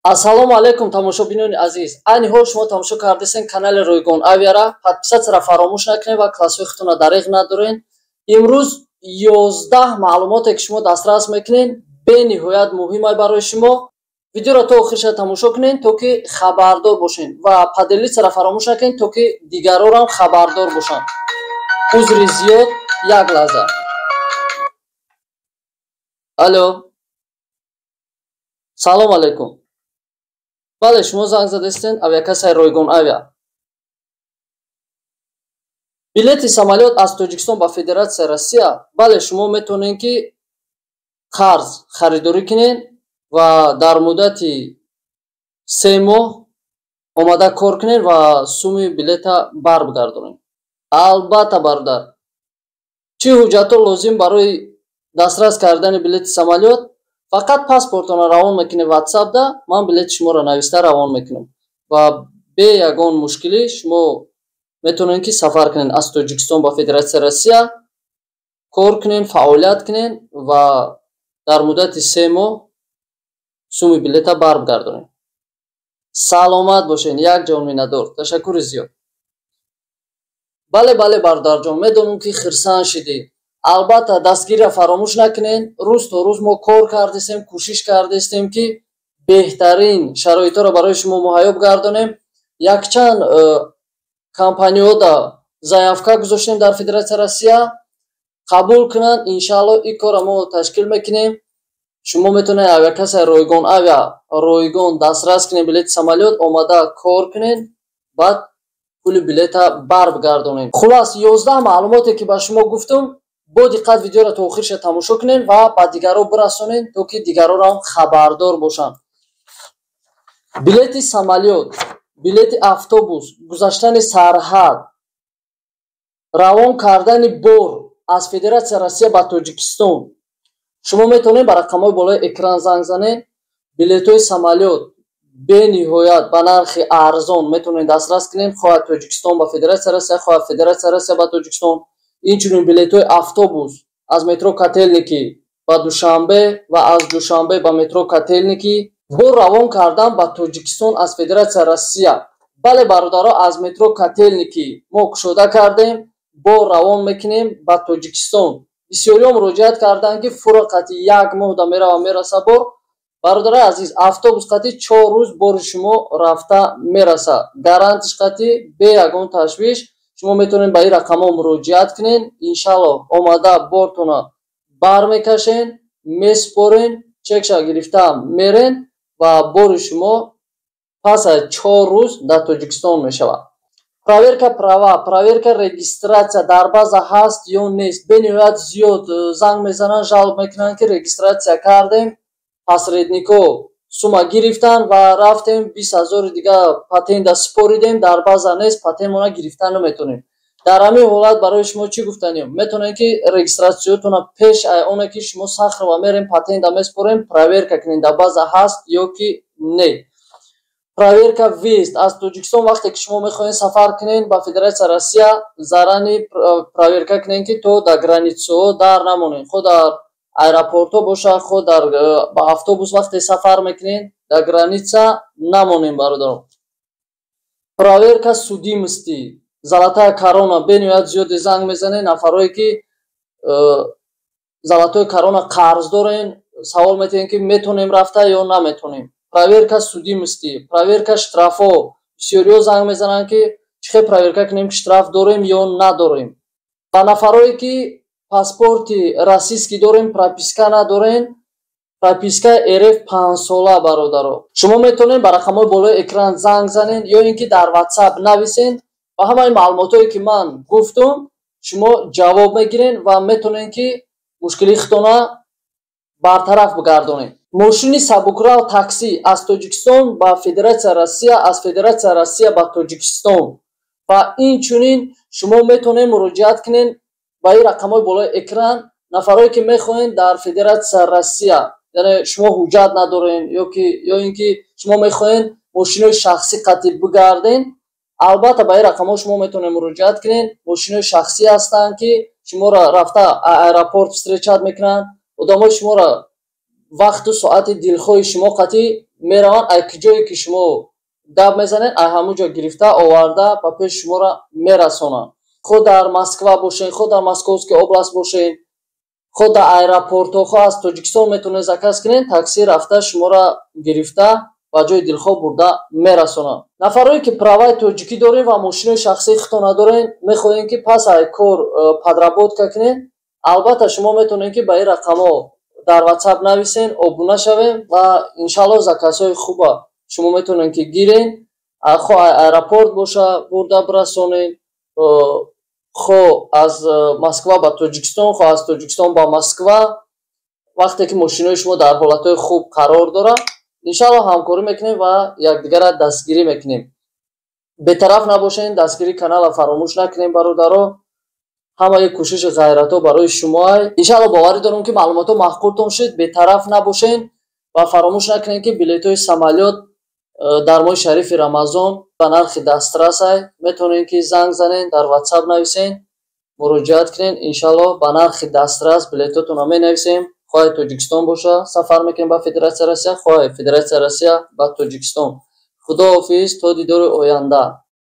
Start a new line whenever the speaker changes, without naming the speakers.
Ассалому алайкум, тамошобинони азиз! Айни ҳол шумо тамошо кардесен канали Ройгон Авиара. Подписаться ра фаромӯш накунед ва классҳои худтонро дареғ надорен. Имрӯз 11 маълумоте, ки шумо дастрас мекунед, бениҳоят муҳимай барои шумо. Видеоро то охирша тамошо кунед, то ки хабардор бошед, ва поделиться ра фаромӯш накунед, то ки дигарорам хабардор бошанд. Узри зиёд, як лаҳза. Алло, салом алайкум! Бале, шумо занг задастен авиакассаи Ройгон Авиа. Билети самолёт аз Тоҷикистон ба Федератсияи Россия. Бале, шумо метавонед, ки қарз харидорӣ кунед ва дар муддати 3 моҳ омада кор кунед ва суми билета баргардонед. Албатта, бародар. Чӣ ҳуҷҷатҳо лозим барои дастрас кардани билети самолёт? Фақат паспортонро равон мекунед ватсапда, ман билети шуморо нависта равон мекунам ва бе ягон мушкилӣ шумо метавонед, ки сафар кунед аз Тоҷикистон ба Федератсияи Россия, кор кунед, фаъолият кунед ва дар муддати 3 моҳ суми билета баргардонед. Саломат бошед, як ҷон миннатдор, ташаккури зиёд. Бале, бале, бародарҷон, медонам, ки хирсанд шидӣ. Албатта, дастгириро фаромӯш накунед. Рӯз то рӯз мо кор кардастем, кӯшиш кардастем, ки беҳтарин шароитҳоро барои шумо муҳайё бигардонем. Якчанд компаниҳода заявка гузоштем дар Федератсияи Россия. Қабул кунанд, иншаалло, ин корро мо ташкил мекунем. Шумо метавонед авиакассаи Ройгон Авиа ройгон дастрас кунед билети самолёт, омада кор кунед, баъд пули билета барбигардонед. Хулас, 11 маълумоте, ки ба шумо гуфтум, бо диққат видеоро то охирша тамошо кунед ва ба дигарро бирасонед, то ки дигарорам хабардор бошанд. Билети самолёт, билети автобус, гузаштани сарҳад, равон кардани бор аз Федератсияи Россия ба Тоҷикистон, шумо метавонед ба рақамҳои болои экран занг занед. Билетҳои самолёт бениҳоят ба нархи арзон метавонед дастрас кунед, хоҳад Тоҷикистон ба Федератсияи Россия, хоҳад Федератсияи Россия ба Тоҷикистон. Инчунин билетҳои автобус аз метро Котелники ба Душанбе ва аз Душанбе ба метро Котелники, бор равон кардан ба Тоҷикистон аз Федератсияи Россия. Бале, бародаро, аз метро Котелники мо кушода кардем, бор равон мекунем ба Тоҷикистон. Бисёриҳо муроҷиат карданд, ки фура қати як моҳда мерава, мераса бор. Бародарои азиз, автобус қати 4 рӯз бори шумо рафта мераса, гарантиш қати, бе ягон ташвиш. Шумо метавонед ба ин рақамҳо муроҷиат кунед. Иншалло, омада бортона бармекашен, месупорен, чекша гирифта мерен ва бори шумо пас аз 4 рӯз дар Тоҷикистон мешавад. Проверка права, проверка регистрация дар база ҳаст ё нест. Бениҳоят зиёд занг мезананд, жалоб мекунанд, ки регистрация кардем, посредникҳо сума гирифтанд ва рафтем, 20 ҳазори дига патента супоридем, дар база нест, патентмона гирифта наметонем. Дар ҳамин ҳолат барои шумо чӣ гуфтанем? Метавонед, ки регистратсиятона пеш оне ки шумо Сахарова мерем, патента месупорем, проверка кунед, дар база ҳаст ё ки не. Проверка въезд аз Тоҷикистон. Вақте ки шумо мехоҳед сафар кунед ба Федератсияи Россия, заранее проверка кунед, ки то дар границаҳо дар намонед, хо дар аэропортҳо бошад, хо дар ба автобус вақте сафар мекунед, дар граница намонем, бародарон. Проверка судимости, золотая корона. Бениҳоят зиёде занг мезанед, нафарое ки золотая корона қарз дорен, савол метиҳем, ки метонем рафта ё наметонем. Проверка судимости, проверка штрафҳо. Бисёриҳо занг мезананд, ки чӣ хел проверка кунем, ки штраф дорем ё надорем. Ба нафарое ки паспорти российский дорем, прописка надорем, прописка РФ 5сола, бародаро, шумо метавонед ба рақамҳои болои экран занг занед ё ин ки дар Ватсап нависед. Ба ҳамаи маълумотҳое, ки ман гуфтум, шумо ҷавоб мегиред ва метавонед, ки мушкилии худтона бартараф бигардонед. Мошини сабукрав, таксӣ аз Тоҷикистон ба Федератсияи Россия, аз Федератсияи Россия ба Тоҷикистон ва инчунин шумо метавонед муроҷиат кунед ба ин рақамҳои болои экран. Нафарое ки мехоҳед дар Федератсияи Россия, яъне шумо ҳуҷҷат надорен ё ин ки шумо мехоҳед мошинои шахсӣ қатӣ бигарден, албатта, ба ин рақамҳо шумо метавонед муроҷиат кунед. Мошинои шахсӣ ҳастанд, ки шуморо рафта аэропорт встречать мекунанд, одамои шуморо. Вақту соати дилхоҳи шумо қатъӣ мераванд. Ай ҷое ки шумо гап мезанед, ай ҳамун ҷо гирифта оварда ба пеши шуморо мерасонанд. Хо дар Москва бошен, хо дар Московский область бошен, хо дар аэропортҳо, хо аз Тоҷикистон метавонед заказ кунед, такси рафта шуморо гирифта ба ҷои дилхоҳ бурда мерасонанд. Нафарое ки праваи тоҷикӣ дорем ва мошинои шахсии худтон надорем, мехоҳем ки пас ай кор подработка кунед, албатта, шумо метавонед ки ба ин рақамҳо дар WhatsApp нависен, обуна шавем ва иншаалло заказҳои хуба шумо метавонед ки гирен. Хо аэропорт боша, бурда бирасонед, хо аз Москва ба Тоҷикистон, хо аз Тоҷикистон ба Москва. Вақте ки мошинои шумо дар ҳолатҳои хуб қарор дорад, иншаалло ҳамкорӣ мекунем ва якдигарро дастгирӣ мекунем. Бетараф набошед, дастгирии каналро фаромӯш накунем, бародаро. Ҳамаи кӯшиши ғайратҳо барои шумоай. Иншаалло боварӣ дорам, ки маълумотҳо маъқултон шуд. Бетараф набошед ва фаромӯш накунед, ки билетҳои самолёт дар моҳи шарифи Рамазон ба нархи дастрасай. Метавонед ки занг занед, дар WhatsApp нависен, муроҷиат кунед. Иншаалло ба нархи дастрас билетҳотонро менависем. Хоҳе Тоҷикистон боша, сафар мекунем ба Федератсияи Россия, хоҳе Федератсияи Россия ба Тоҷикистон. Худоҳофиз, то дидори оянда.